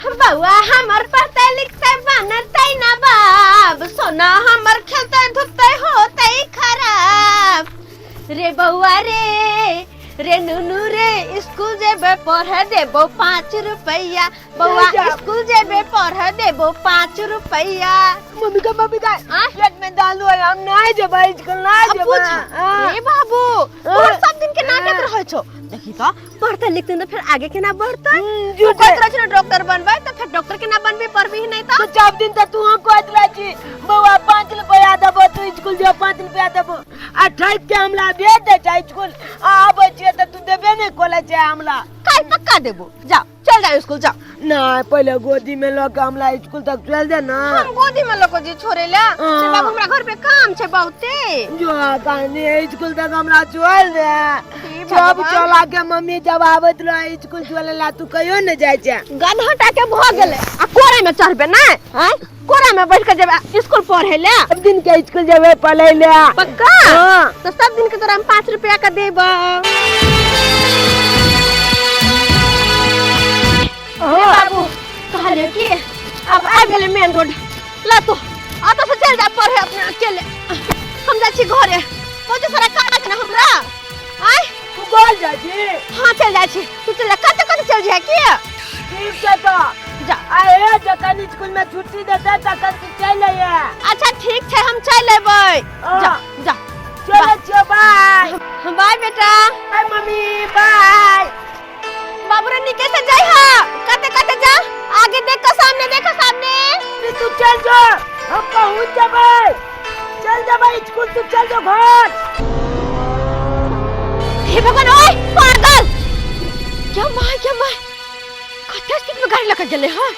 बउआ हमर पढ़ते लिखते बनते ना बाप, सोना हमर खेलते धुपते होते खराब। रे बउआ रे, रे नुनू रे, स्कूल जेबे पढ़े देबो 5 रुपया। बउआ स्कूल जेबे पढ़े देबो 5 रुपया। मम्मी का, मम्मी का आँ? पेट में दाल हुआ, हम नहीं जेबै स्कूल, नहीं अब जेबै। पूछ। हाँ। रे बाबू, हाँ। तोहर सब दिन के नाटक हाँ। रहै छौ। देखी तो पढ़ते लिखते तो फिर आगे केना बढ़तै? तू झूठे। कहैत रहै छी ने डॉक्टर बनबै, तऽ फेर डॉक्टर केना बनबी, पढ़बी नहि तऽ? तो सब दिन तऽ तू हम कहैत रहै छी बौआ 5 रुपया देबो, तू स्कूल जो 5 रुपया देबो, आ ठकि के हमरा भेज दै छै स्कूल, आ आबै छियै तऽ तू देबे नहि करै छै हमरा। काल्हि पक्का देबो, जाओ चल जाओ स्कूल जाओ। नहीं, पहले गोदी में लऽ के हमरा स्कूल तक चल दे ना। हम गोदी में लऽ के जे छोड़े ला, हाँ। से बाबू हमरा घर पे काम छै बहुते। जो कहानी स्कूल तक हमरा चल दे। हे जब भगवान। चला के मम्मी जब आबैत रहे स्कूल चले ला, तू कहियो नहीं जाय छै। गन्हा के भऽ गेलै, आ कोरा में चढ़बे ना, आँय? कोरा में बैठ के जेबै स्कूल पढ़े ले। सब दिन के स्कूल जेबै पढ़े ले। पक्का? हाँ। तो सब दिन के तोरा हम 5 रुपया के देबो। हाँ। बाबू कहलियो कि अब आबि गेलै मेन रोड, ला तू ऑटो से चल जा पढ़े अपने अकेले, हम जाइ छी घरे, बहुते सारा काज ने हमरा। आय तू घर जाइ छी? हाँ चल जाइ छी, तू चल जा। कते कते चल जाइ की? ठीक छै तो जा। आए जखन स्कूल में छुट्टी देतै तखन तू चलि अइहे। अच्छा ठीक छै, हम चलि अयबै। हाँ। जा जा। चलै छियौ, बाय। बाय बेटा। बाय मम्मी, बाय। बाबू रे निके से जाई हा, कते कते जा, आगे देख के, सामने देख सामने। तू चल जो, हम पहुंच जबै, चल जबै स्कूल, तू चल जो घर। हे भगवान, ओए पागल, क्या माय, क्या माय, कते स्पीड में गाड़ी लगा गेले। हां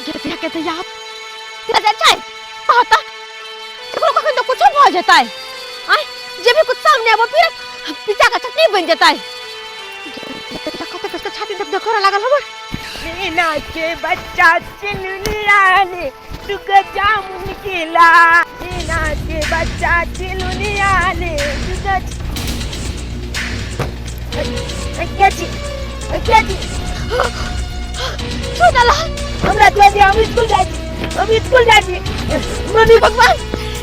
जतिया के तो याद जा छै, कहता ककरो कखन तो कुछो भऽ जेतै। आय जे भी कुछ सामने आबो फिर पिता का चटनी बन जेतै। कते कस के छाती धक धक करे लागल हमर। मीना के बच्चा चिलुनिया ने दुग जामुन केला, मीना के बच्चा चिलुनिया ने दुग के छी, के छी? छोटा लाल हमरा छोड़ दिया, हम स्कूल जाइ छी, हम स्कूल जाइ छी। मम्मी भगवान,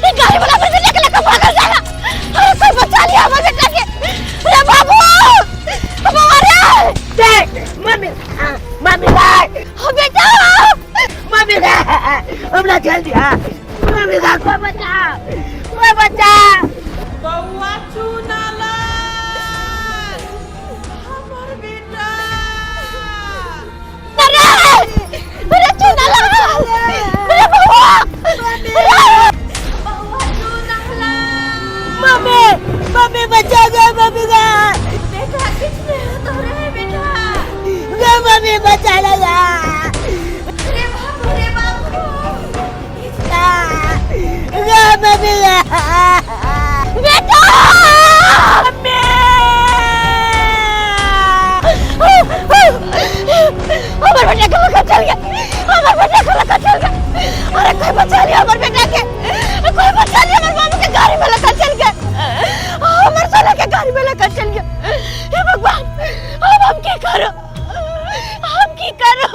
ये गाड़ी वाला मुझे लेके लेके भागल जाला। अरे कोई बचा लिया हमर बेटा के। अरे बाबू, बाबू अरे देख मम्मी, हाँ, मम्मी गाय। हाँ, बेटा। मम्मी गाय, हमरा छोड़ दिया। मम्मी गाय, कोई बचा, कोई बचा। बउआ चुना लाल हमर बेटा। अरे अरे चुना लाल, अरे बउआ, अरे बउआ चुना लाल। मम्मी, मम्मी बचा गए, मम्मी गाय। बेटा किछ नहीं होतो रे बेटा। गे मम्मी बचा लगा। रे बाबू, रे बाबू। गे मम्मी गाय। बेटा। मम्मी। हमर बेटा के लगा चल गया, हमर बेटा के लगा चल गया। अरे कोई बचा लिया हमर बेटा के, कोई बचा लिया। हमर बाबू के गाड़ी में लगा चल गया, हमर साला के गाड़ी में लगा चल गया। हे भगवान, अब हम की करो, हम की करो?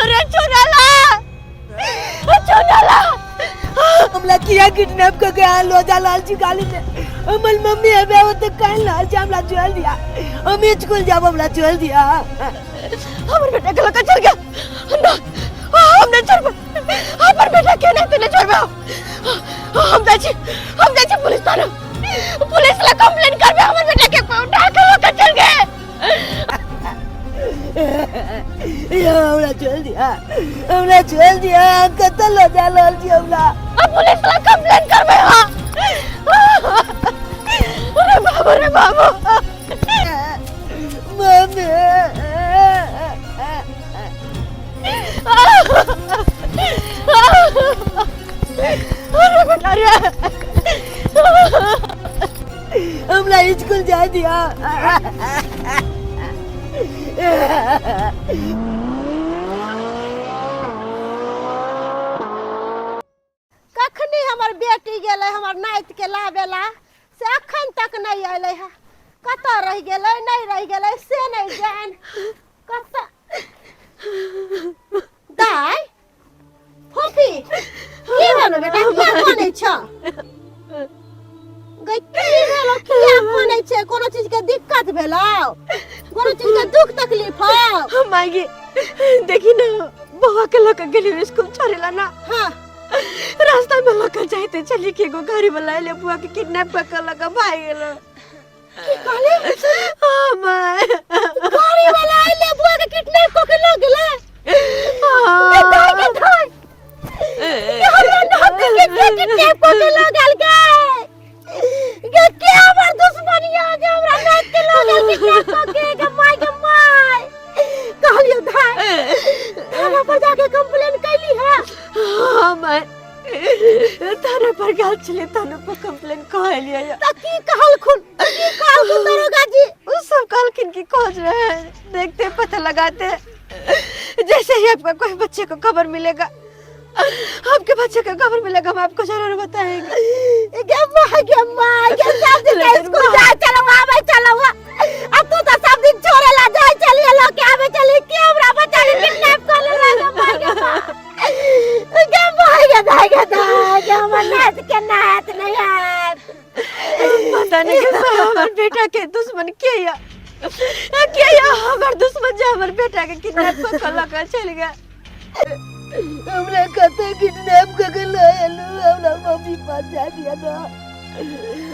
अरे चुनाला, चुनाला। हमला किया किडनैप कर गया लोजा लाल जी गाली में। हमर मम्मी हमें वो तो कहीं लाल जी हमला चल दिया, हम स्कूल जाब हमला चल दिया। हमर बेटा के लगा चल गया ना, हम नहीं छोड़बे हमर बेटा के, नहीं तने छोड़बे। हम जाइ छी, हम जाइ छी पुलिस थाना, पुलिस ला कंप्लेन करबे, हमर बेटा के कोई उठा के लगा चल गए। ये हमला चल दिया, हमला चल दिया, कतल लोजा लाल जी हमला। अब पुलिस ला कंप्लेन करबे। हां अरे बाबू रे बाबू। मम्मी। अरे बेटा रे। हमला स्कूल जा दिया। कखनी हमर बेटी गेलै हमर नाति के लाबेला, से अखन तक नहीं अयलै है। कतऽ रहि गेलै, नहीं रहि गेलै से नहीं जान। कतऽ बात भेलौ कोनो चीज के दुख तकलीफ हौ हम आएंगे देखी ना बउआ के लऽ के गेली स्कूल छोड़े ला ना। हाँ। रास्ता में लऽ के जाते चली के एगो गाड़ी वाला एले बुआ के किडनैप कर के लऽ के भाग गेलो। की कहले? हाँ माय। गाड़ी वाला आइले बुआ के किडनैप क के लऽ गेलै? हाँ। गे दाइ गे दाइ, गे हमरा नाती के के किडनैप क के लऽ गेल गे? गे के हमर दुश्मनी आ जे हमरा नात के लऽ गेल किडनैप क के? गे माय गे माय, कहलियो दाइ थाना पर जाके कंप्लेन कैली है? हाँ माय, थाना पर गेल छलियै, थाना पर कंप्लेन कहलियै। तऽ की कहलखुन, की कहलखुन दरोगा जी? उ सब कहलखिन कि खोज रहे हैं, देखते पता लगाते हैं। जैसे ही आपका कोई बच्चे को खबर मिलेगा, आपके बच्चे का खबर मिलेगा, हम आपको जरूर बताएंगे। गे माँ गे माँ गे, सब दिन लेकिन स्कूल माँ- जाय चलो आवे चलो, अब तू तो सब दिन छोड़े ला जाय चलिए लो के आवे चली, के हमरा बच्चा के किडनैप कर ले? गे माँ गे माँ गे माँ गे दाई गे दाई गे, हमर नात के नात नहीं आत। पता नहीं कि हमर बेटा के दुश्मन के या के या हमर दुश्मन जे हमर बेटा के किडनैप कर के लऽ के चलि गेल। हमरा कते किडनैप कर के लऽ एलू, हमरा मम्मी पास जा दिया ना,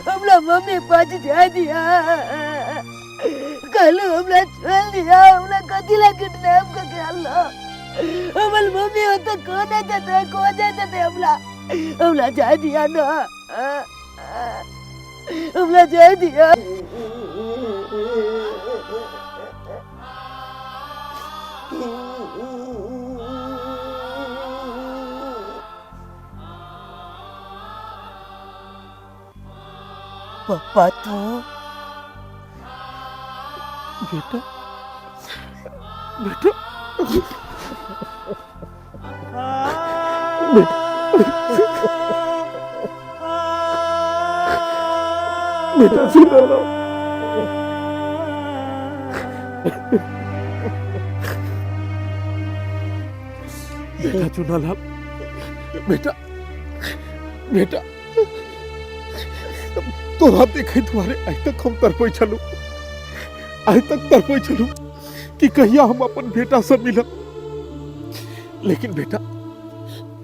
हमरा मम्मी पास जा दिया। कहलू हमरा छोड़ दिया, हमरा कथी ला किडनैप कर के आनलो? हमर मम्मी होते को नहीं देते, को नहीं देते। हमरा हमरा जा दिया ना, हमरा जा दिया। पप्पा तू बेटा बेटा बेटा सुनो लो। बेटा चुनालाल, बेटा बेटा तोरा देखे दुआरे आइ तक हम तड़पै छलू, आइ तक तड़पै छलू कि कहिया हम अपन बेटा से मिलब। लेकिन बेटा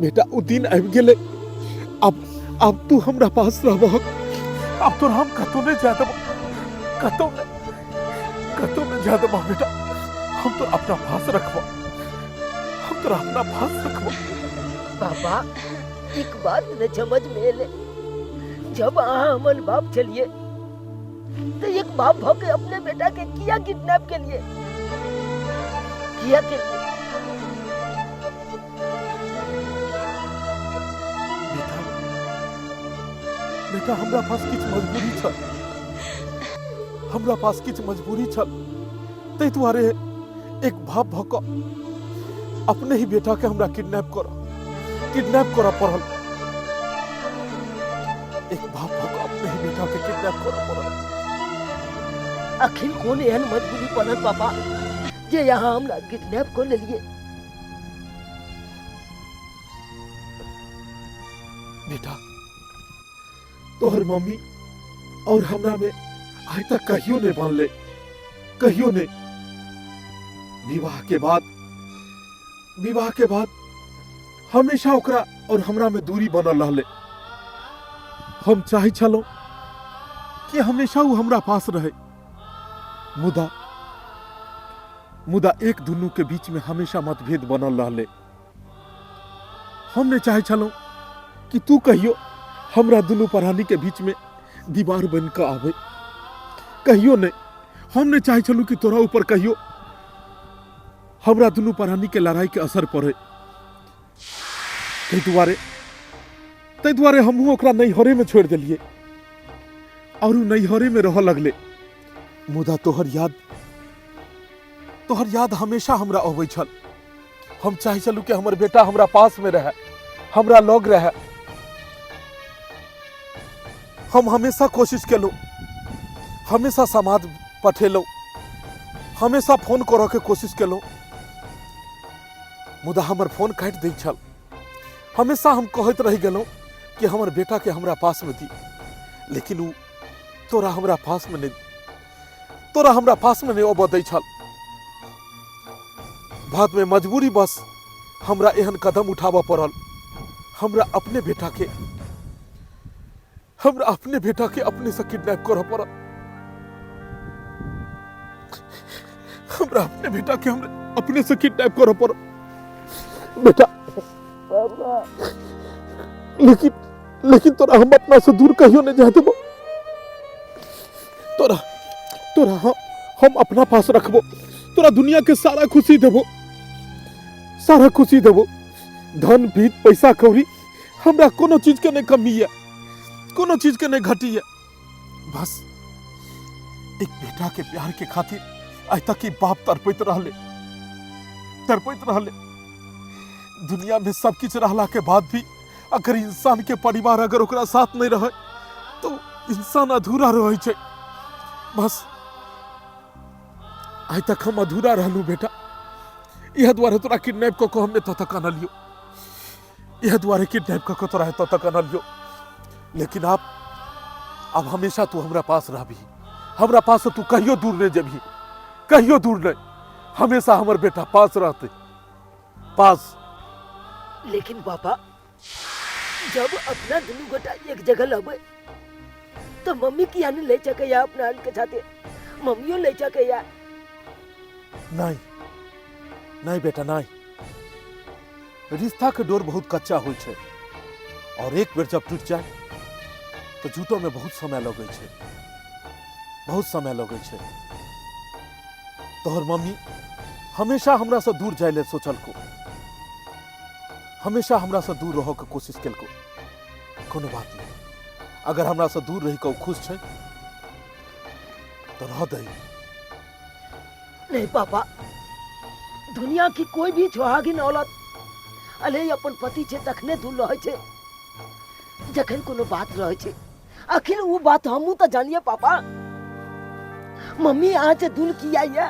बेटा ओ दिन आबि गेलै, अब तू हमरा पास रहबहक, अब तोरा हम कतौ नहीं जाय देबौ, कतौ नहीं, कतौ नहीं जाय देबौ बेटा। हम तो अपना पास रखबौ, हम तोरा अपना पास रखबौ। पापा एक बात न समझ में एले, जब अहाँ हमर बाप छलिए तो एक बाप भ के अपने बेटा के किया किडनैप के लिए किया के लिए? बेटा बेटा हमरा पास किछु मजबूरी छल, हमरा पास किछु मजबूरी छल, ताहि दुआरे एक बाप भ कऽ अपने ही बेटा के हमरा किडनैप करऽ पड़ल। एक बाप भ कऽ अपने ही बेटा के किडनैप करऽ पड़ल। अखिल कोन एहन मजबूरी पड़ल पापा जे यहाँ हमरा किडनैप कर लेलिए? बेटा तोहर मम्मी और हमरा में आइ तक कहियो नहीं बनले, कहियो नहीं। विवाह के बाद हमेशा ओकरा और हमरा में दूरी बनल रहले। हम चाहे छलहुँ कि हमेशा वो हमरा पास रहे, मुदा मुदा एक दुनू के बीच में हमेशा मतभेद बनल रहले। हम नहीं चाहे छलहुँ कि तू कहियो हमरा दुनू प्राणी के बीच में दीवार बन के आवे, कहियो नहीं। हम नहीं चाहे छलहुँ कि तोरा ऊपर कहियो हमरा दुनू प्राणी के लड़ाई के असर पड़े। ताहि दुआरे हमहूँ ओकरा नैहरे में छोड़ि देलियै और उ नैहरे में रह लगले। मुदा तोहर याद हमेशा हमरा अबै छल। हम चाहै छलहुँ कि हमर बेटा हमरा पास में रहे, हमरा लग रहे। हम हमेशा कोशिश केलहुँ, हमेशा समाद पठेलहुँ, हमेशा फोन करऽ के कोशिश केलहुँ, मुदा हमर फोन काटि दै छल। हमेशा हम कहैत रहि गेलहुँ कि हमर बेटा के हमरा पास में दी, लेकिन उ तोरा हमरा पास में नहीं, तोरा हमरा पास में नहीं अबऽ दै छल। बाद में मजबूरी बस हमरा एहन कदम उठाबऽ पड़ल। हमरा अपने बेटा के, हमरा अपने बेटा के अपने से किडनैप करऽ पड़ल। हमरा अपने बेटा के हमरा अपने से किडनैप करऽ पड़ल बेटा। लेकिन लेकिन तोरा हम अपना से दूर कहियो नहीं जाए देबो। तोरा तोरा हम अपना पास रखबो, तोरा दुनिया के सारा खुशी देबो, सारा खुशी देबो। धन भीत पैसा कौड़ी हमरा कोनो चीज के नहीं कमी है, कोनो चीज के नहीं घटी है। बस एक बेटा के प्यार के खातिर आइ तक ई बाप तड़पैत रहले, तड़पैत रहले। दुनिया में सब किछु रहला के बाद भी अगर इंसान के परिवार अगर ओकरा साथ नहीं रहे तो इंसान अधूरा रहे छै। बस आइ तक हम अधूरा रहलू बेटा, इह दुआरे तोरा किडनैप कऽ के हम एतऽ तक अनलियो, इह दुआरे किडनैप कऽ के तोरा एतऽ तक अनलियो। लेकिन अब हमेशा तू हमरा पास रहबही, हमरा पास से तू कहियो दूर नहीं जेबही, कहियो दूर नहीं, हमेशा हमर बेटा पास रहते, पास। लेकिन पापा जब अपना दुनू गोटा एक जगह रहबै तो मम्मी किया नहीं ले सकैया अपना के साथे? मम्मियो ले सकैया। नहीं नहीं बेटा नहीं, रिश्ता के डोर बहुत कच्चा होइ छै और एक बेर जब टूट जाए तो झूठो में बहुत समय लगै छै, बहुत समय लगै छै। तोहर मम्मी हमेशा हमरा से दूर जाय ले सोचलको, हमेशा हमरा से दूर रह के कोशिश केलको। कोनो बात नहीं, अगर हमरा से दूर रही के खुश छै तो रह दही। नहीं पापा, दुनिया की कोई भी सुहागिन औलत अले अपन पति छे तखने दूर रहे छे, जखन कोनो बात रहे छे। आखिर वो बात हमू तो जानिए पापा। मम्मी अहाँ से दूर किया ये,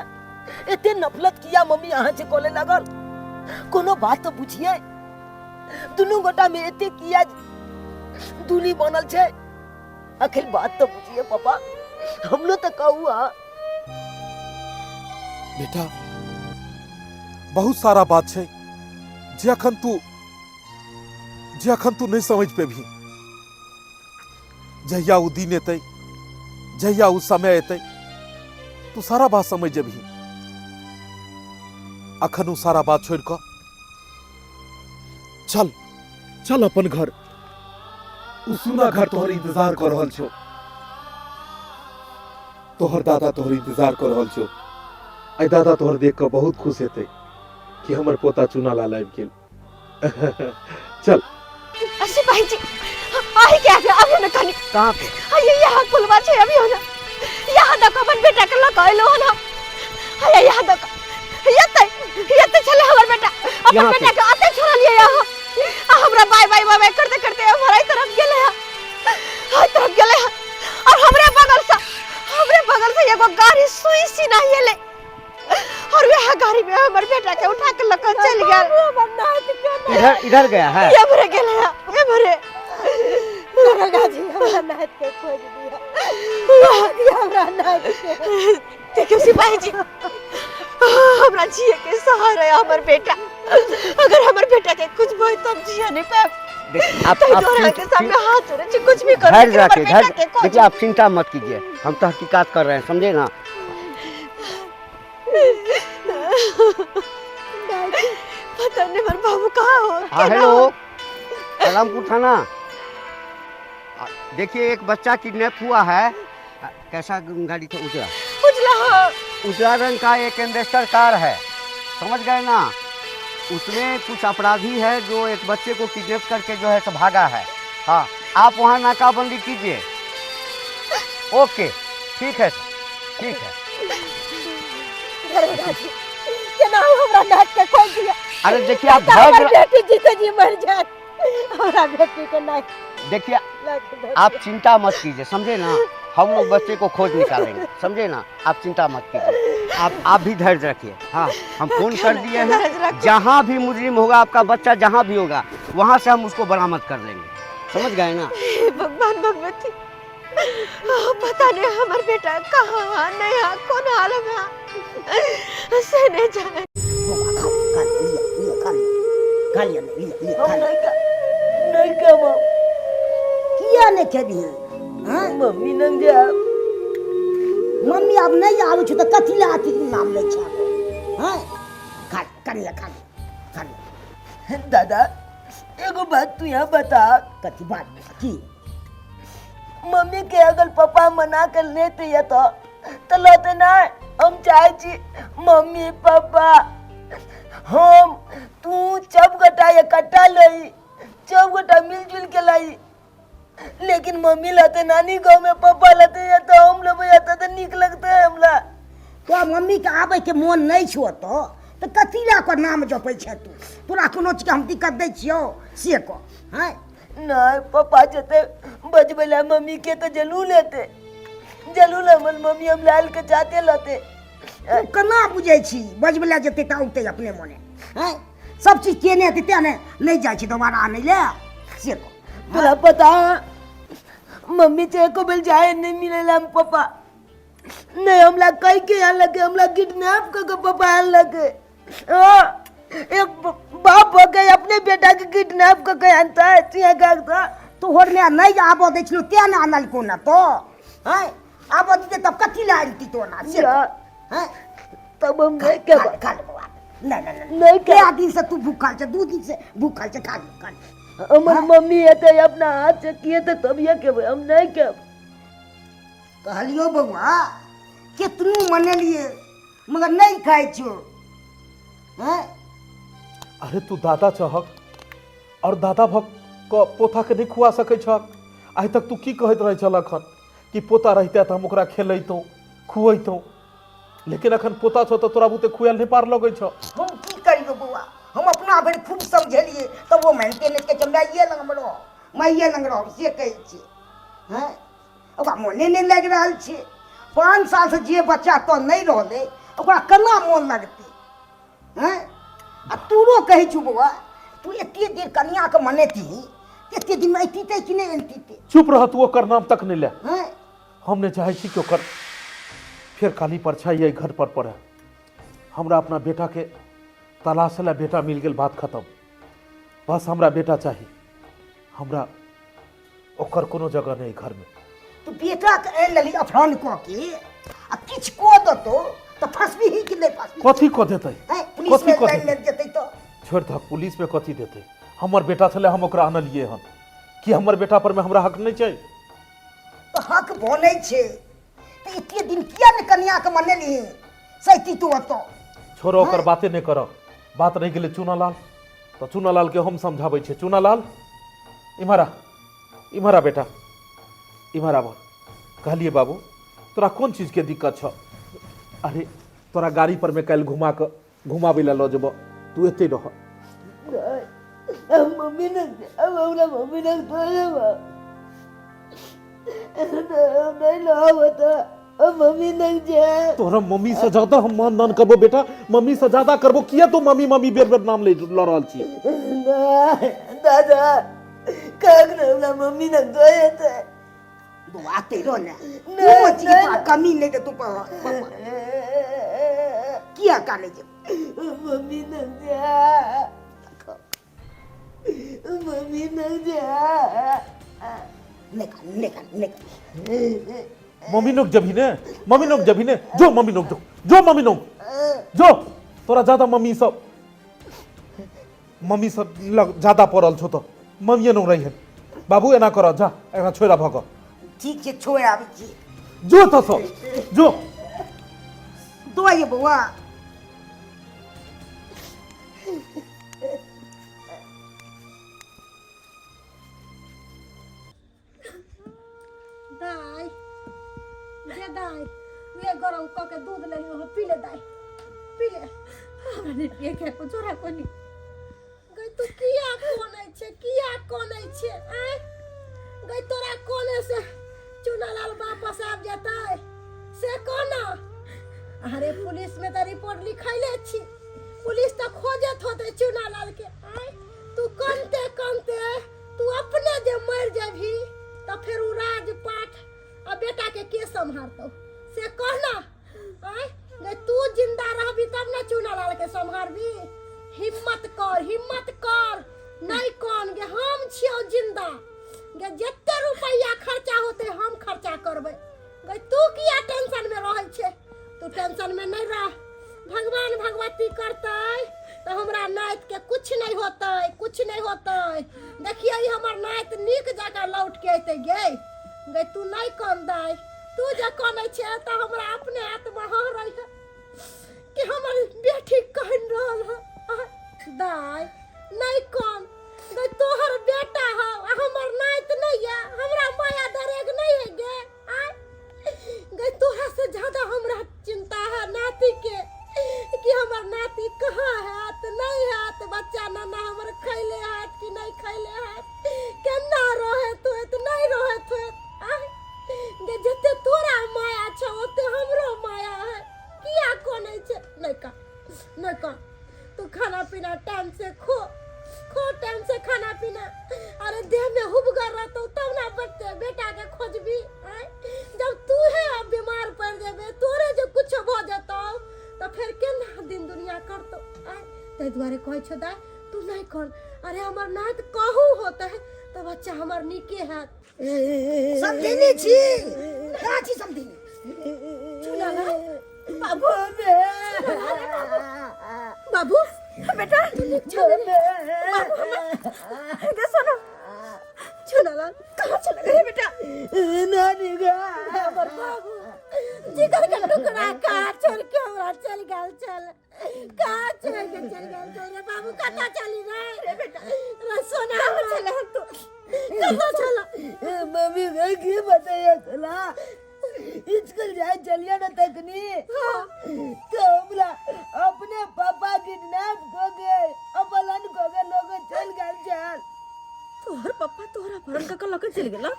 एते नफरत किया मम्मी अहाँ से कोले लगल? कोनो बात तो पूछिए। दुनू गोटा में एते किया दूरी बनल छे, आखिर बात तो पूछिए पापा। हमरो तो कहू। हाँ बेटा, बहुत सारा बात छै जे अखन तू, जे अखन तू नहीं समझ पेबही। जहिया उ दिन एतै, जहिया उ समय एतै, तू सारा बात समझ जेबही। अखन उ सारा बात छोड़ कऽ चल, चल अपन घर। उ सुना घर तोहर इंतजार कर रहल छौ, तोहर दादा तोहर इंतजार कर रहल छौ। आइ दादा तोहर देख कऽ बहुत खुश हेतै कि हमर पोता चूना लाल आबि गेल। चल। अरे भाई जी, आही क्या है? अभी ना कहीं। कहाँ पे? अये यहाँ पुलवा छे अभी हो ना। यहाँ देखो अपन बेटा के लग आइलो हो ना। अये यहाँ देखो। ये ते चले हमर बेटा। अपन यहाँ पे। बेटा के आते छोड़लिए यहाँ। आ हमरा बाय बाय बाय बाय करते करते हमारा तरफ गेले है, हर तरफ गेले है। और हमरे बगल से एगो गाड़ी सुई सी नहीं एले और वह गाड़ी में हमर बेटा के उठा के लक चल गेल। इधर इधर गया है। ये भरे गेले है, ये भरे। दारोगा जी हमरा नाथ के खोज दिया, दिया हमरा नाथ के। देखियो सिपाही जी, हमरा जिए के सहारा है हमर बेटा। अगर हमर बेटा के कुछ भय तब जिया नहीं पाएब। देखिए, आप तो आप तोरा के सामने हाथ जोड़े छी, कुछ भी करो, धैर्य लेकिन हमर रखिए, बेटा धैर्य के खोज। देखिए, आप चिंता मत कीजिए, हम तहकीकात कर रहे हैं, समझे ना। पता नहीं मेरे बाबू कहाँ हो, हाँ, केना हेलो, हो। कलामपुर थाना। देखिए एक बच्चा किडनैप हुआ है। कैसा गाड़ी था? उजला। उजला, हाँ। उजला रंग का एक एम्बेसडर कार है, समझ गए ना। उसमें कुछ अपराधी है जो एक बच्चे को किडनैप करके जो है सो भागा है। हाँ, आप वहाँ नाकाबंदी कीजिए। ओके, ठीक है सर, ठीक है। दारोगा जी, केना हमरा नाथ के खोज दिया? अरे देखिए, आप हमर धैर्य बेटी जीते जी मर जात, हमरा बेटी के नाथ देखिए, आप चिंता मत कीजिए, समझे ना। हम लोग बच्चे को खोज निकालेंगे, समझे ना। आप चिंता मत कीजिए, आप भी धैर्य रखिए। हाँ, हम फोन कर दिए हैं, जहाँ भी मुजरिम होगा आपका बच्चा जहाँ भी होगा वहाँ से हम उसको बरामद कर लेंगे, समझ गए ना। हे भगवान भगवती, पता नहीं हमर बेटा कहाँ नहीं है, कौन हाल में है, से नहीं जाने। खा लिया, लिया, खा लिया, खा लिया, लिया, लिया, खा लिया। नहीं खाबो। किया नहीं खेबही? हाँ? मम्मी नंग जा। मम्मी आब नहीं आबै छौ तऽ कथी लए अथी नाम लै छै? हाँ? खा, कनिया खा लिया, खा लिया। दादा एगो बात तू यहाँ बता। कथी बात? की? मम्मी के अगर पापा मना कर लेते या तो लौते ना। हम चाहे छी मम्मी पापा हम तू सब गोटा इकट्ठा लई, सब गोटा मिलजुल के लाई, लेकिन मम्मी लाते नानी गाँव में, पापा लाते या तो हम लोग जाते तो निक लगते है हमला। तो मम्मी के आबे के मोन नहीं छो तो कथी ला कर नाम जपै छै तू? तोरा कोनो चीज हम दिक्कत दै छियौ से कह? हैं? नहीं पापा जते बजबेला मम्मी के तो जलू लेते, जलू हमर मम्मी हम लाल के जाते लाते। तू केना बुझै छी बजबेला जते त औते अपने मोने? हैं? सब चीज केने हेतै तें ने नहीं जाइ छी दोबारा आनै ले से कह। तोरा पता मम्मी से एको बेल जाए नहीं मिलेला हम पापा नहीं हमला कह के आन लगे, हमला किडनैप कर के पापा आन लगे। हाँ, एक बाप हो गए अपने बेटा के किडनैप कर के आनता है चिया का। तोहर में नहीं आबऽ दै छलौ तें ने आनल को ना तो? हैं? आबऽ दिते तब कथी लए आनती तो ना से? हैं? तब हम नहीं के खा ले बौआ। नहीं नहीं नहीं नहीं कए दिन से तू भूखल छै, 2 दिन से भूखल छै, खा ले, खा ले। हमर मम्मी हेतै अपना हाथ से किए तऽ तब ये खेबै, हम नहीं खेब। कहलियो बौआ केतनो मनेलिए मगर नहीं खाइ छौ। हैं? अरे तू दादा छहक और दादा भक क पोता के नहीं खुआ सकै छहक। आइ तक तू की कहैत रहै छल अखन कि पोता रहिते तऽ हम ओकरा खेलैतहुँ खुअैतहुँ, लेकिन अखन पोता छौ तऽ तोरा बुते खुआयल नहीं पार लगै छौ। हम की करियो बौआ, हम अपना भरि खूब समझेलिए तब वो मानिते नहीं, कहै छै माइए लग रह, माइए लग रह से कहै छै। हैं? ओकरा मोने नहीं लागि रहल छै। 5 साल से जे बच्चा तो नहीं रहलै ओकरा केना मोन लगतै? हैं? आ तोरो कहै छौ बौआ तू एते देर कनियाके मनेती एते दिनमे अइती कि नहि अनती? चुप रह तू, ओकर नाम तक नहीं ले। हैं? हम नहीं चाहे छी कि ओकर फेर काली परछाई एहि घर पर पड़े। हमरा अपना बेटा के तलाश ला बेटा मिल गेल, बात खत्म। बस हमरा बेटा चाही, हमरा ओकर कोनो जगह नहीं घर में। तू बेटा के आनि लेली अपहरण कऽ के आ किछु कऽ देतौ तऽ फंसबिही कि नहि फंसबिही? कथी कऽ देतै? हैं? पुलिस कथी में कऽ लाइन देतै? लागि जेतै तऽ छोड़ि दहक, पुलिस में कथी देतै? हमर बेटा छलै, हम ओकरा आनलियै हन। कि हमर बेटा पर में हमरा हक नहीं छै? तऽ हक बनै छै तऽ एते दिन किया ने कनियाके मनेलही सैती तू ओतऽ? छोड़ो ओकर बाते नहीं करऽ। बात रहि गेलै चूनालाल, तऽ चूनालाल के हम समझाबै छियै। चूनालाल इम्हर आ, इम्हर आ बेटा, इम्हर आबऽ। कहलियै बाबू तोरा कोन चीजके दिक्कत छौ? अरे तोरा गाड़ी पर में काल्हि घुमा कऽ घुमाबै लए लऽ जेबऽ, तू एतै रह। मम्मी ने हमरा मम्मी ने नहीं लाओ तो मम्मी नहीं जाए। तोहरा मम्मी से ज्यादा हम मान दान करबो बेटा, मम्मी से ज्यादा करबो। किया तू मम्मी मम्मी बेर बेर नाम ले लऽ रहल छी? दादा काक ने हमरा मम्मी ने दो बौआ तेरो ने कोनो चीज तोरा कमी नहीं दे तू पापा किया काने जे मम्मी ने जा, मम्मी ने जा। नहीं खा, नहीं खा, नहीं खा। मम्मी नोक जबी ने, मम्मी नोक जबी ने, जो मम्मी नोक जो, जो मम्मी नोक जो। तोरा ज्यादा मम्मी सब, मम्मी सब लग ज्यादा पड़ल छौ तो मम्मीए नोक रही है। बाबू एना कर जा, एकरा छोड़ा भऽ कऽ। ठीक छै छोड़ि आबै छी। जो तो सब जो दो ये बौआ। दाई जे दाई वे गरम कऽ के दूध लेली हो, पी ले दाई, पी ले। हमरा नहि पिए के को जोरा कोनी। गई तू किया कोनै छै, किया कोनै छै? आय गई तोरा कोने से चुनालाल वापस आबि जेतै से कोना? अरे पुलिस में तऽ रिपोर्ट लिखैले छी, पुलिस तऽ खोजत होतै चुनालाल के। आय तू कनते कनते तू अपने जे मरि जेबही तऽ फेर उ राजपाट आ बेटा के के सम्हारतौ से कह ना। आय गे, तू जिंदा रहबी तब ना चुनालाल के सम्हारबी। हिम्मत कर, हिम्मत कर, नहीं कौन गे, हम छियौ जिंदा गे। जते रुपैया खर्चा होते हम खर्चा करबै गे। तू किया टेंशन में रहै छे? तू टेंशन में नहीं रह। भगवान भगवती करतै तऽ हमरा नाति के कुछ नहीं होतै, कुछ नहीं होतै। देखिए, ई हमर नाति नीक जकाँ लौट के अयतै गे। गे तू नहीं कन दाइ, तू जे कनै छे तऽ हमरा अपने आत्मा हहरै है कि हमर बेटी कन रहल है। दाइ नहीं कन गे, तोहर बेटा है आ हमर नाति नहीं है, हमरा माया दरेग नहीं है गे। आय गे, तोरा से ज्यादा हमरा चिंता है नाती के कि हमर नाती कहाँ हैत नहीं हैत, बच्चा नाना हमर खैले हैत कि नहीं खैले हैत, केना रहत होत नहीं रहत होत। आय गे, जते तोरा माया छौ ओते हमरो माया है। किया कोनै छै? नहीं का नहीं का, तू खाना पीना टाइम से खो, खो टाइम से खाना पीना। अरे देह में हुबगर रहतो तब ना बचते बेटा के खोजबी। आय जब तू है अब बीमार पड़ जेबे, तोरे जो कुछ भ जेतो तो फिर केना दिन दुनिया करतो? आय ताहि दुआरे कहै छौ दाय, तू नहीं कर। अरे हमर नात कहू होते है तो बच्चा हमर नीके हैत। समझिनी छी कहाँ छी समझिनी? चुना बाबू, बाबू बेटा, बाबू हमर सुनो, चुनालाल कहाँ चला गए बेटा? नानी गा, हमर बाबू जिगर के टुकड़ा कहाँ छोड़ के हमरा चल गेल? चल कहाँ छोड़ के चल गेल? चल रे बाबू, कहाँ चली रे? रे बेटा रे सोना, चला हम तो कहाँ चला? मम्मी का की बताया चला, स्कूल जाए चलिए ना तकनी तो हमरा अपने पापा किडनैप हो गए, अपहरण हो गए, लोग चल गए चल। तोहर पप्पा तोहरा अपहरण कर लके चल गेला?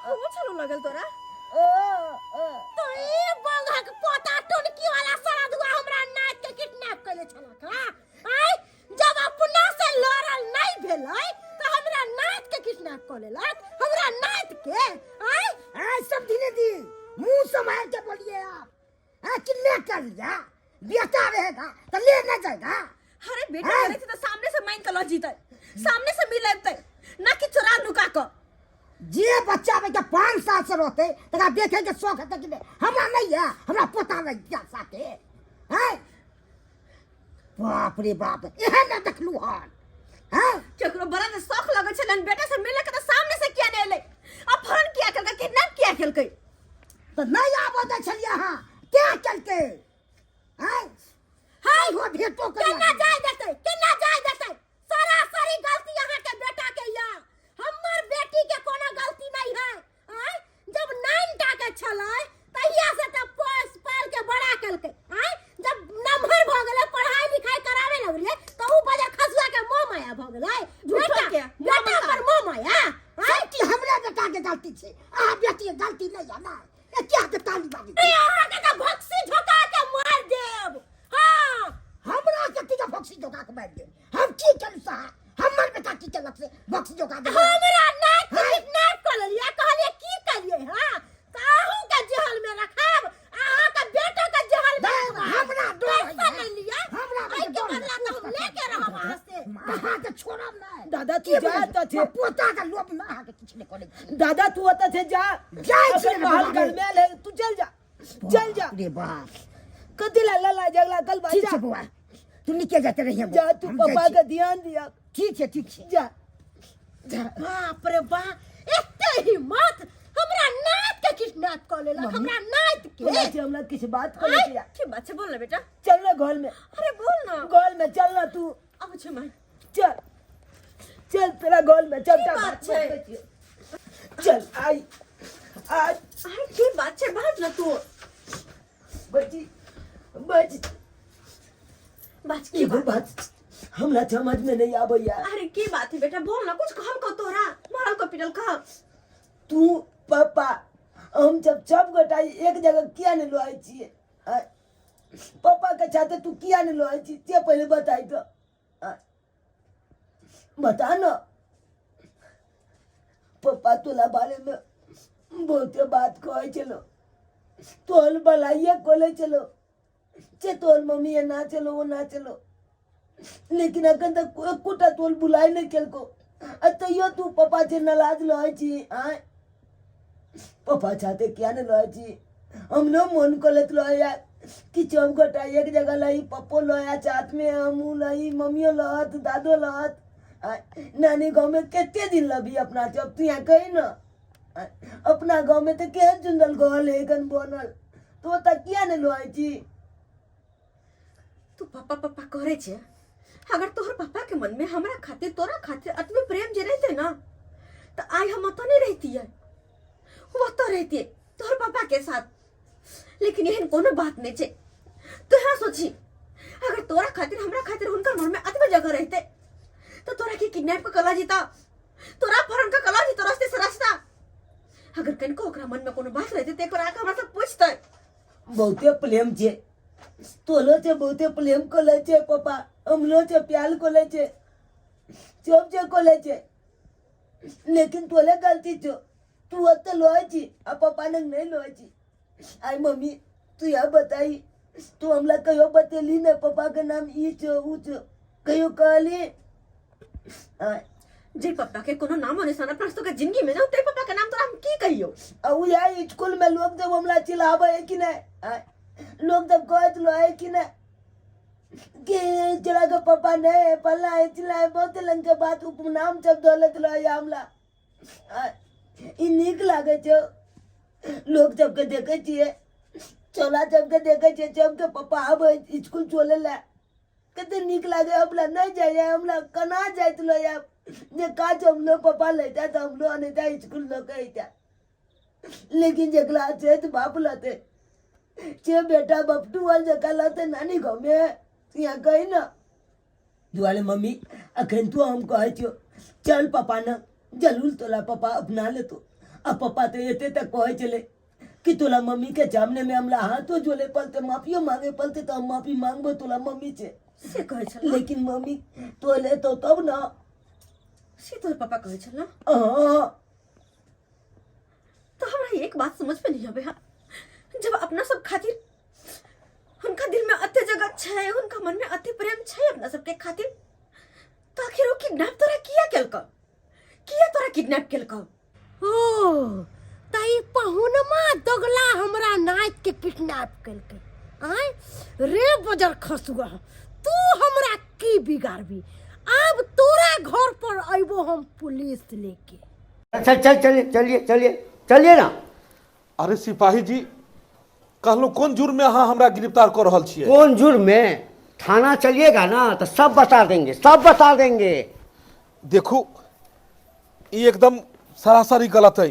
वो चलो लगल तोरा तो ई बंगक पोता टुनकी वाला सारा दुआ हमरा नाच के किडनैप कइले छला का? आय जब अपना से लड़ल नहीं भेलै तो हमरा नाच के किडनैप क लेलक, हमरा नाच के। आय आय सब धीरे दी मुंह संभाल के बोलिए आप। हाँ, किडनैप कर लिया, बेटा रहेगा तो ले ना जाएगा। अरे बेटा करे थे तो सामने से मांग के ल जीते, सामने से मिल लेते ना कि चोरा नुका क। जे बच्चा बेटा 5 साल से रोते तकरा देखे के शौक है कि नहीं? हमरा नहीं है, हमरा पोता नहीं क्या साथे हैं। बाप रे बाप, एहन ना देखलू हन। हैं केकरो बड़ा ने शौक लगल छलन बेटा से मिले के तो सामने से किया नहीं एलै, अपहरण किया केलकै, किडनैप किया केलकै? तो नहीं आबऽ दै छलियै अहाँ, क्या केलकै? हैं हाय हो भेटो कर केना जाय देतै, केना जाय देतै? सरासरी गलती अहाँ के बेटा के या, हमर बेटी के कोनो गलती नहीं है। आय जब 9 टा के छलै तहिया से त पोस पाल के बड़ा केलकै। आय जब नमहर भ गेलै, पढ़ाई लिखाई करावे लगलियै त ऊ बजर खसुआ के मोह माया भ गेलै। झूठो बेटा के, मोह बेटा माया। पर मोह माया। आय की हमरा बेटा के गलती छै, अहाँ बेटी के गलती नहीं है ना। ए क्या के ताली बाजी? अरे अहाँ के त भक्सी झोका के मार देब। हाँ हमरा के की भक्सी झोका के मार देब? हम की केलु साहब? हमर बेटा की केलक से भक्सी झोका देब? हमरा नाक के किडनैप कर लेलियै, कहलियै की करियै? हाँ त अहूँ के जेहल में रखब, अहाँ के बेटो के जेहल में नहीं, रखब। हमरा डर है। पैसा नहीं लिया, हमरा एहि के डर है। बदला त हम लेके रहब अहाँ से। अहाँ के छोड़ब नहीं। दादा तू की जा बुझलियै? त छे। पोता के लोभ में अहाँ के किछु नहीं करै छी। दादा तू ओतऽ छे जा, जाइ छी अपन रे महल बाबा। गरमेल है, तू चल जा, चल जा। बाप रे बाप, कथी ला लला झगड़ा कल ठीक जा छै बौआ, तू निके जाते रहिए। जा तू हम पापा जाइ छी। के ध्यान दिया। ठीक छै, ठीक छै, जा जा। बाप रे बाप, एते हिम्मत हमरा नात के किडनैप कऽ लेलक, हमरा नात के। बोला छी हमरा किछु बात करे आँय? छै। की बात छै? बोल ना बेटा। चल ना घर में। अरे बोल ना। घर में चल ना तू। अब छै माई। चल चल तेरा घर में चल। की बात छै? चल आई आज। अरे की बात छै, बाज ना तू। बच्ची बच बाज की एगो बात? बात हमरा समझ में नहीं आबैया। अरे की बात है बेटा, बोल ना। कुछ कहल को तोरा मारल को पिटल का? तू पापा हम जब सब गोटा एक जगह किया नहीं लोआई छियै? आँय? पापा के साथे तू किया नहीं लोआई छी से पहले बताई तो। आँय? बता ना, पापा तोला बारे में बहुते बात कहै छलो, तोहर भलाइए कोले छलो जे तोहर मम्मी एना छलो ओना छलो, लेकिन अखन तक एकोटा तोहर बुलाइ नहि केलको, आ तैयो तू पप्पा से नाराज रहै छी। आँय पप्पा साथे किया नहि रहै छी? हमरो मन करैत रहैया कि सब गोटा एक जगह रही, पप्पो रहै साथमे, हमहूँ रही, मम्मियो रहत, दादो रहत। आँय नानी गाँवमे कते दिन रहबी अपना सब? तू यहाँ कही न, अपना गाँवमे तऽ केहन सुन्दर घर है एखन बनल, तो ओतऽ किया नहि रहै छी? तू पापा पापा करे छे, अगर तोहर पापा के मन में हमरा खातिर तोरा खातिर अतबे प्रेम जे रहते ना, तो आइ हम ओतऽ नहीं रहती है, वो ओतऽ रहती तोहर पापा के साथ। लेकिन एहन कोनो बात नहीं छे। तू यहाँ सोची, अगर तोरा खातिर हमरा खातिर हुनकर मन में अतबे जगह रहते तो तोरा के किडनैप के कला जीता, तोरा अपहरण के कला जीता रास्ते से रास्ता। अगर कनिको ओकरा मन में कोनो बात रहते तो एक बार आके हमरा से पूछते। बहुते प्रेम छे तोलो छे, बहुते प्रेम कोले छे पापा, हमरो छे प्यार कोले छे, सब छे कोले छे, लेकिन तोले गलती छो, तू ओते लोए छी आ पापा ने नहीं लोए छी। आई मम्मी तू यह बताई, तू हमला कहियो बतेली ने पापा के नाम ई छो ऊ छो, कहियो कहली? जे पापा के कोनो नामो निशान अपना सबके जिंदगी में ना, ते पापा के नाम तोरा हम की कहियो? आ उ यार स्कूल में लोग जब हमला चिल्लाबे है कि नहीं, लोग जब कहत लो है कि नहीं कि चला के पापा नहीं है, पल्ला है, चिल्ला है, बहुत रंग के बात उपनाम सब दौलत लो है हमला। ई नीक लागे छो लोग सबके देखे छिए, चोला सबके देखे छिए, सबके पापा आबे स्कूल चले ला कते नीक लागे। हमरा नहीं जाइए, हमरा कना जाइत लो या जे काज हमलो पापा लेता तो हमलो अनेता स्कूल लोग अइता, लेकिन जकरा छै तो बाप लते छे बेटा बपटू वाल जका लते नानी गाँव में यहाँ कही ना दुआरे। मम्मी अखन तो हम कहै छियो चल पापा न जरूर तोला पापा अपना लेतो। आ पापा तो एते तक कहै छलै कि तोला मम्मी के सामने में हमरा हाथो जोड़े पड़ते, माफियो मांगे पड़ते, तो हम माफी मांगबो तोला मम्मी से से कहै छल। लेकिन मम्मी तोले तो तब ना से तोहर पापा कहै छल ना? हाँ। तो हमरा एक बात समझ में नहीं आवे, हाँ, जब अपना सब खातिर उनका दिल में अते जगह छै, उनका मन में अते प्रेम छै अपना सबके खातिर, तो आखिर वो किडनैप तोरा किया केलको? किया तोरा किडनैप केलको? ओ त ई पहुनमा दोगला हमरा नाइत के किडनैप केलकै। आय रे बजर खसुआ, तू हमरा की बिगाड़बी? आब तोरा घर पर अइबो हम पुलिस लेके। चल चल चलिए चलिए चलिए चलिए ना। अरे सिपाही जी, कहलहुँ कोन जुर्म में अहाँ हमरा गिरफ्तार कऽ रहल छियै? कोन जुर्म में? थाना चलिएगा ना तो सब बता देंगे, सब बता देंगे। देखू ई एकदम सरासरी गलत है,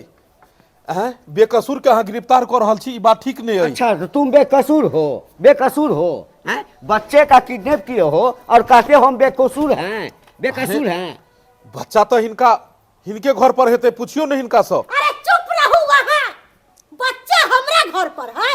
हैं बेकसूर के अहाँ गिरफ्तार कऽ रहल छी, ई बात ठीक नहीं है। अच्छा तो तुम बेकसूर हो, बेकसूर हो हैं? बच्चे का किडनैप किए हो और कहते हो हम बेकसूर हैं, बेकसूर हैं। बच्चा तो हिनका हिनके घर पर हेतै, पूछियो नहीं हिनका से। अरे चुप रहू, वहाँ बच्चा हमरा घर पर है।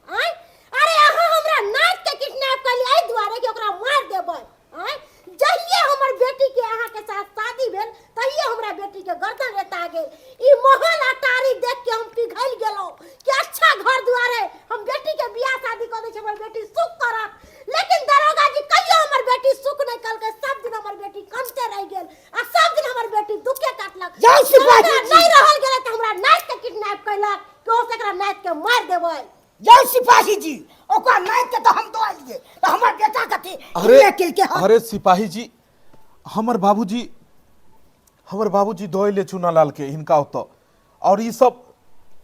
आय अरे अहाँ हमरा नाच के किडनैप कर लिया एहि दुआरे कि ओकरा मार देबै। आय जहिये हमर बेटी के अहाँ के साथ शादी भेल तहिये हमरा बेटी के गर्दन रेता गेल। ई महल अटारी देख के हम पिघल गेलहुँ कि अच्छा घर दुआरे हम बेटी के बियाह शादी कऽ दै छी, हमर बेटी सुख करत। लेकिन दरोगा जी कहियो हमर बेटी सुख नहि कलकै, सब दिन हमर बेटी कमते रहि गेल आ सब दिन हमर बेटी दुखे काटलक। जाउ सिपाही हमरा जी। नहि रहल गेलै तऽ हमरा नाच के किडनैप कयलक कि ओ से एकरा नाच के मारि देबै। जाउ सिपाही जी, ओकरा नाच के तऽ हम दऽ एलियै, तऽ हमर बेटा कथी अरे किडनैप केलकै हन? अरे सिपाही जी, हमर बाबूजी, हमर बाबूजी दऽ एलै चूनालाल के हिनका ओतऽ, और ई सब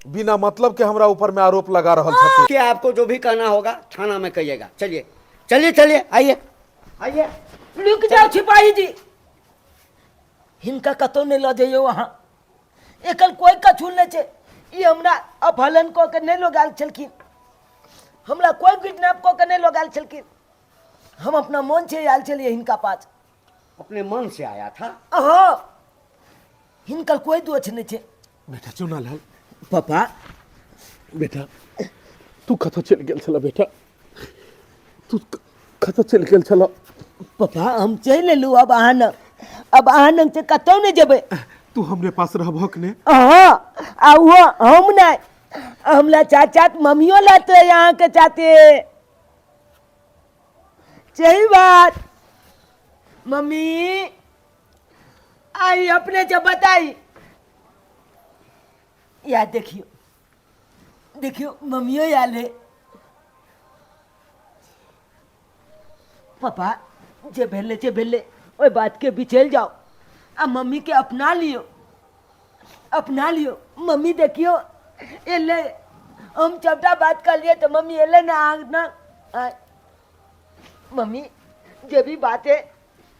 बिना मतलब के हमरा ऊपर में आरोप लगा रहल छथिन। कि आपको जो भी कहना होगा थाना में कहिएगा। चलिए चलिए चलिए आइए आइए। रुक जाओ सिपाही जी, हिनका कतौ नहीं लऽ जइयौ अहाँ, एकर कोई कछू नहीं छै। ई हमरा अपहरण कऽ के नहीं लऽ गेल छलखिन, हमरा कोई किडनैप कऽ के नहीं लऽ गेल छलखिन, हम अपना मन से आयल छलियै हिनका पास। अपने मन से आया था? हाँ, हिनकर कोई दोष नहीं छै। बेटा चुनालाल। पापा। बेटा तू कतऽ चलि गेल छल? बेटा तू कतऽ चलि गेल छल? पापा हम चलि एलहुँ, अब अहाँ न, अब अहाँ लग से कतहु नहि जेबै। तू हमरे पास रहबहक ने? हाँ, आ वो हम नहीं, हमला चाचा मम्मियों लाते यहाँ के चाचे। सही बात मम्मी आई अपने जब बताई या देखियो देखियो मम्मियों आले। पापा जे भेले जे भेले ओहि बात के बिचल जाओ आ मम्मी के अपना लियो, अपना लियो। मम्मी देखियो एले हम सबटा बात कर लिए तो मम्मी एले ना आ ना आ। मम्मी जे भी बात है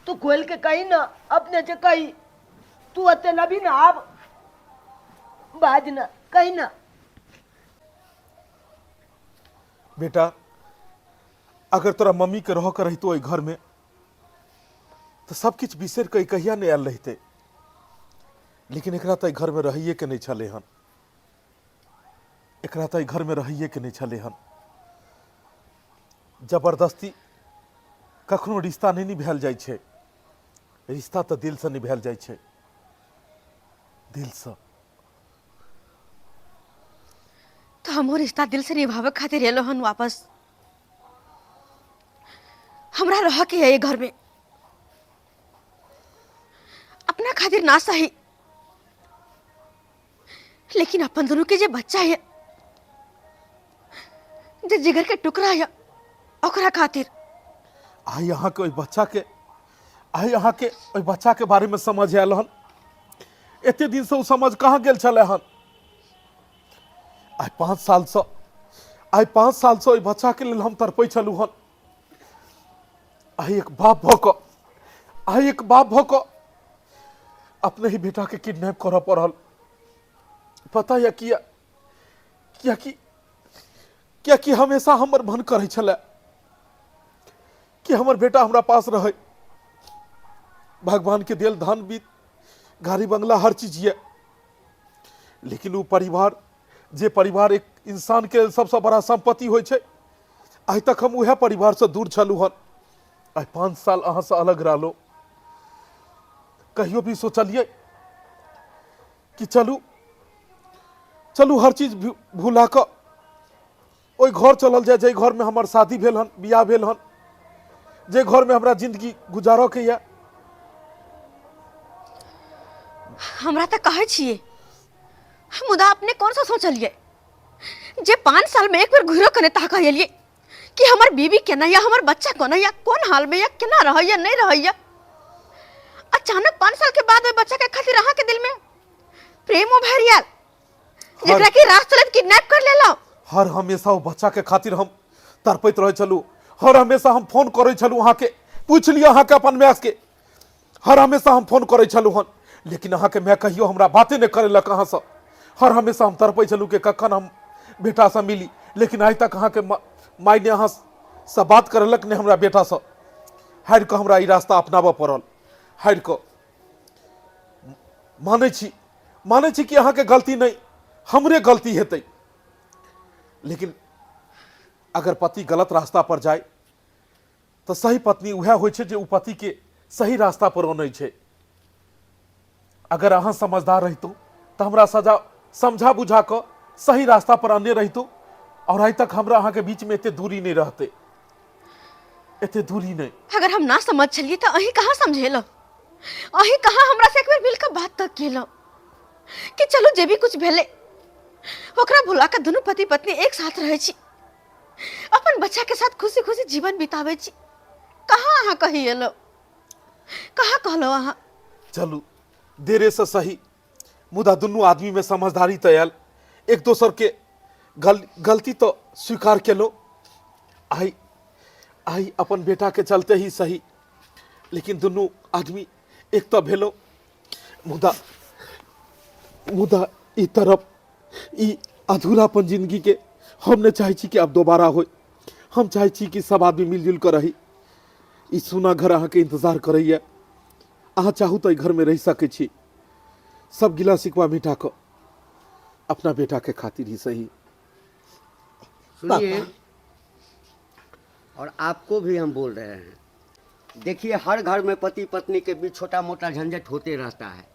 तू खोल के कही ना, अपने से कही, तू अते लभी ना आप बाज ना कही ना। बेटा अगर तोरा मम्मी के रह के रहितो घर में तो सब किछु बिसरि के कहिया नहीं आयल रहिते, लेकिन एकरा तो घर में रहिए के नहीं छलै हन, एकरा तो घर में रहिए के नहीं छलै हन। जबरदस्ती कखनो रिश्ता नहीं निभायल जाइ छै, रिश्ता तो दिल से निभायल जाइ छै, दिल से। तो हमो रिश्ता दिल से निभावे खातिर एलो हन वापस। हमरा रह के है ये घर में, अपना खातिर ना सही, लेकिन अपन दोनों के जे बच्चा है, जे जिगर के टुकड़ा है, ओकरा खातिर। आई यहाँ के ओहि बच्चा के, आई यहाँ के ओहि बच्चा के बारे में समझ आयल हन। एते दिन से ओ समझ कहाँ गेल छलै हन? आइ 5 साल से, आइ 5 साल से ओहि बच्चा के लेल हम तड़पै छलहुँ हन। आइ एक बाप भऽ कऽ, आइ एक बाप भऽ कऽ अपने ही बेटा के किडनैप करऽ पड़ल। पता यऽ किया? कियाकि, कियाकि हमेशा हमर मन करै छलै कि हमर बेटा हमरा पास रहै। भगवान के देल धन बीत गाड़ी बंगला हर चीज ये, लेकिन वो परिवार जे परिवार एक इंसान के सबसे बड़ा संपत्ति होइ छै, आइ तक हम उएह परिवार से दूर छलहुँ हन। आइ 5 साल अहाँ से अलग रहलो, कहियो भी सोचलिए कि चलू चलू हर चीज भुला कऽ ओहि घर चलल जाय जाहि घर में हमर शादी भेल हन, बियाह भेल हन, जे घर में हमरा जिंदगी गुजारऽ के यऽ। हमरा तऽ कहै छियै, मुदा अपने कौन सा सोचलिए जे 5 साल में एक बेर घुरो कने ताकऽ एलिए कि हमर बीबी केना या हमर बच्चा कोना या कोन हाल में या केना रहैया नहीं रहैया। अचानक 5 साल के बाद ओहि बच्चा के खातिर अहाँ के दिल में प्रेम उभर आयल, जेकरा कि राह चलत किडनैप कर लेलहुँ। हर हमेशा ओ बच्चा के खातिर हम तड़पैत रहै छलहुँ, हर हमेशा हम फोन करै छलहुँ अहाँके, पूछि लिअ अहाँके अपन माय के, हर हमेशा हम फोन करै छलहुँ हन, लेकिन अहाँके माय कहियो हमरा बाते नहि करेलक अहाँसँ। हर हमेशा हम तड़पै छलहुँ कि कखन हम बेटासँ मिली, लेकिन आइ तक अहाँके माय ने अहाँसँ बात करेलक ने हमरा बेटासँ। हारि कऽ हमरा ई रास्ता अपनाबऽ पड़ल, हारि कऽ। मानै छी, मानै छी कि अहाँके गलती नहि, हमरे गलती हेतै, लेकिन अगर पति गलत रास्ता पर जाय तऽ सही पत्नी उएह होइ छै जे ओ पतिके सही रास्ता पर अनै छै। अगर अहाँ समझदार रहितहुँ तऽ हमरा सजा समझा बुझा कऽ सही रास्ता पर अनने रहितहुँ, और आइ तक हमरा अहाँके बीचमे एते दूरी नहि रहतै, एते दूरी नहि। अगर हम ना समझ छलियै तऽ अहीं कहाँ समझेलहुँ, अहीं कहाँ हमरा से एक बेर मिलकर बात तक केलहुँ कि चलू जे भी कुछ भेलै ओकरा भुला कऽ दुनू पति पत्नी एक साथ रहै छी, अपन बच्चा के साथ खुशी खुशी जीवन बिताबै छी। कहाँ अहाँ कही एलहुँ, कहाँ कहलहुँ अहाँ? चलू देरे से सही, मुदा दुनू आदमी में समझदारी तऽ आयल, एक दोसर के गलती तो स्वीकार केलहुँ। आइ आइ अपन बेटा के चलते ही सही, लेकिन दुनू आदमी एक तऽ भेलहुँ, मुदा मुदा ई तरफ ई अधूरापन जिंदगी के हम नहीं चाहै छी कि आब दोबारा होय। हम चाहै छी कि सब आदमी मिलजुल कऽ रही। ई सोना घर अहाँके इंतजार करैए, अहाँ चाहू तऽ एहि घरमे रहि सकै छी। सब गिला शिकवा मिटा कऽ अपना बेटा के खातिर ही सही। सुनिए, और आपको भी हम बोल रहे हैं, देखिए हर घर में पति पत्नी के बीच छोटा मोटा झंझट होते रहता है।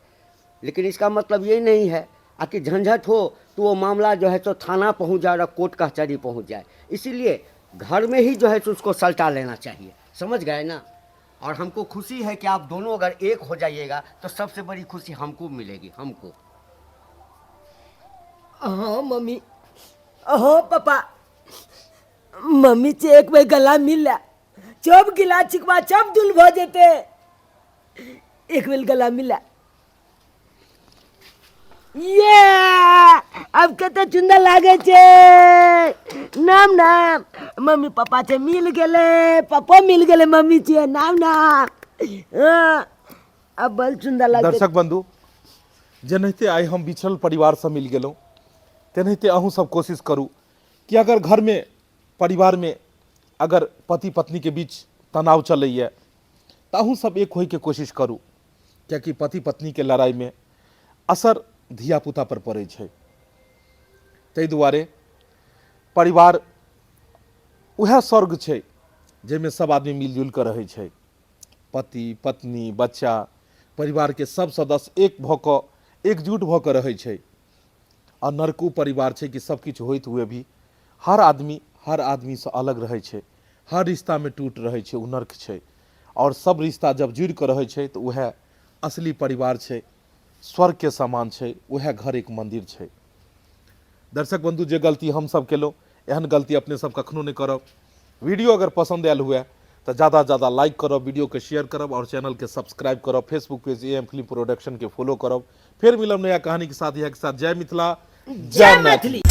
लेकिन इसका मतलब ये नहीं है आ कि झंझट हो तो वो मामला जो है सो थाना पहुंच जाए और कोर्ट कचहरी पहुंच जाए। इसीलिए घर में ही जो है सो उसको सलटा लेना चाहिए, समझ गए ना। और हमको खुशी है कि आप दोनों अगर एक हो जाइएगा तो सबसे बड़ी खुशी हमको मिलेगी, हमको। हाँ मम्मी, हाँ पापा, मम्मी से एक बेर गला मिल चब गिला छिकवा चब दुल भ जेते, एक बेर गला मिला। ये अब कते सुंदर लागे छे। नाम नाम मम्मी पापा से मिल गेले, पापा मिल गेले मम्मी से, नाम नाम। हाँ, अब बड़ सुंदर लागे। दर्शक बंधु, जेनाहिते आइ हम बिछड़ल परिवारसँ मिल गेलहुँ तेनाहिते अहूँ सब कोशिश करू कि अगर घरमे परिवारमे अगर पति पत्नीके बीच तनाव चलैए तऽ अहूँ सब एक होइके कोशिश करू, कियाकि पति पत्नीके लड़ाइमे असर धियापुता पर पड़ै छै। ताहि दुआरे परिवार उएह स्वर्ग छै जाहिमे सब आदमी मिलजुलि कऽ रहै छै। पति पत्नी बच्चा परिवारके सब सदस्य एक भऽ कऽ एकजुट भऽ कऽ रहै छै। आ नरक ओ परिवार छै कि सब किछु होइत हुए भी हर आदमी हर आदमीसँ अलग रहै छै, हर रिश्तामे टूट रहै छै, ओ नर्क छै। आओर सब रिश्ता जब जुड़ि कऽ रहै छै तऽ उएह असली परिवार छै, स्वर्गके समान छै, उएह घर एक मन्दिर छै। दर्शक बंधु, जे गलती हमसब केलहुँ एहन गलती अपने सब कखनो नहि करब। वीडियो अगर पसंद आयल हुए तऽ ज़्यादा ज़्यादा लाइक करब, वीडियो के शेयर करब और चैनल के सब्सक्राइब करब। Facebook page A M film production के फॉलो करब। फिर मिलब नया कहानी के साथ। यह के साथ जय मिथिला, जय मैथिली।